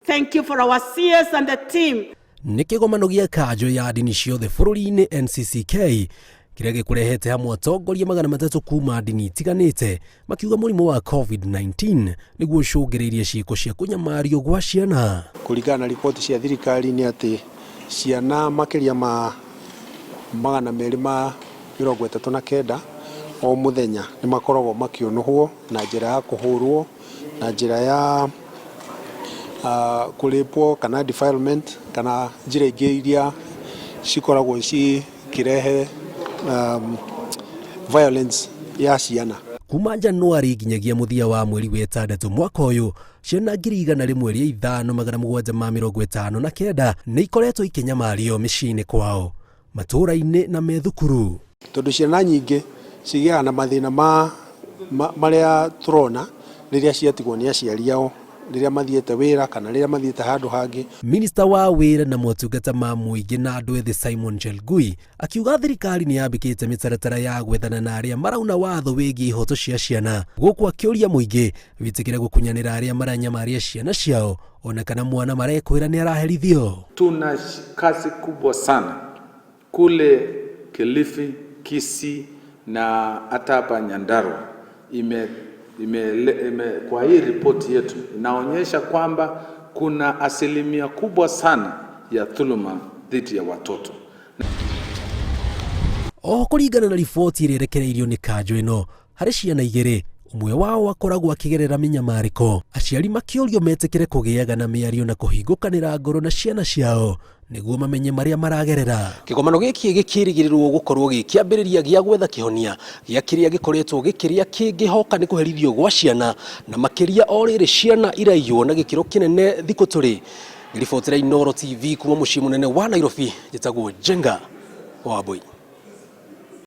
Thank you for our CS and the team. Nĩ kĩgomano gĩa kanjũ ya ndini ciothe bũrũri-inĩ NCCK kĩrĩa gĩkũrehete hamwe atongoria 300 kuma ndini itiganĩte makiuga mũrimũ wa COVID-19 nĩguo ũcũngĩrĩirie ciĩko cia kũnyamario gwa ciana. Kũringana na riboti cia thirikari nĩ atĩ ciana makĩria ma 239 o mũthenya nĩ makoragwo makĩũnũhwo na njĩra ya kũhũrwo, na njĩra ya kũrĩpwo kana defilement kana njĩra ingĩ iria cikoragwo cikĩrehe violence ya ciana. Kuma Januari nginyagia mũthia wa mweri wa ĩtandatũ mwaka ũyũ, ciana 105,759 nĩ ikoretwo ikĩnyamario mĩciĩ-inĩ kwao, matũũra-inĩ na me thukuru. Tondũ ciana nyingĩ cigĩaga na mathĩna ma marĩa tũrona rĩrĩa ciatigwo nĩ aciari ao rĩrĩa mathiĩte wĩra kana rĩrĩa mathiĩte handũ hangĩ. Minista wa wĩra na motungata ma mũingĩ na andũ ethĩ Simon Chelgui akiuga thirikari nĩ yambĩkĩte mĩtaratara ya gwethana na arĩa marauna watho wĩgiĩ ihoto cia ciana, gũkũ akĩũria mũingĩ wĩtĩkĩre gũkunyanĩra arĩa maranyamaria ciana ciao ona kana mwana marekwĩra nĩ araherithio. Tuna kazi kubwa sana kule Kilifi, Kisii na hata hapa Nyandarua. Ime, ime, ime, kwa hii ripoti yetu inaonyesha kwamba kuna asilimia kubwa sana ya dhuluma dhidi ya watoto. O kũringana na riboti ĩrĩa ĩrekereirio nĩ kanjũ ĩno, harĩ ciana igĩrĩ ũmwe wao akoragwo akĩgerera mĩnyamarĩko. Aciari makĩũrio metĩkĩre kũgĩaga na mĩario na kũhingũkanĩra ngoro na ciana ciao nĩguo mamenye marĩa maragerera. Kĩgomano gĩkĩ gĩkĩrĩgĩrĩrwo gũkorwo gĩ kĩambĩrĩria gĩa gwetha kĩhonia gĩa kĩrĩa gĩkoretwo gĩkĩrĩa kĩngĩhoka nĩ kũherithio gwa ciana, na makĩria o rĩrĩ ciana iraiywo na gĩkĩro kĩnene thikũ tũrĩ. Ngĩribotera Inooro TV kuma mũciĩ mũnene wa Nairobi, njĩtagwo Njenga wa Wambui.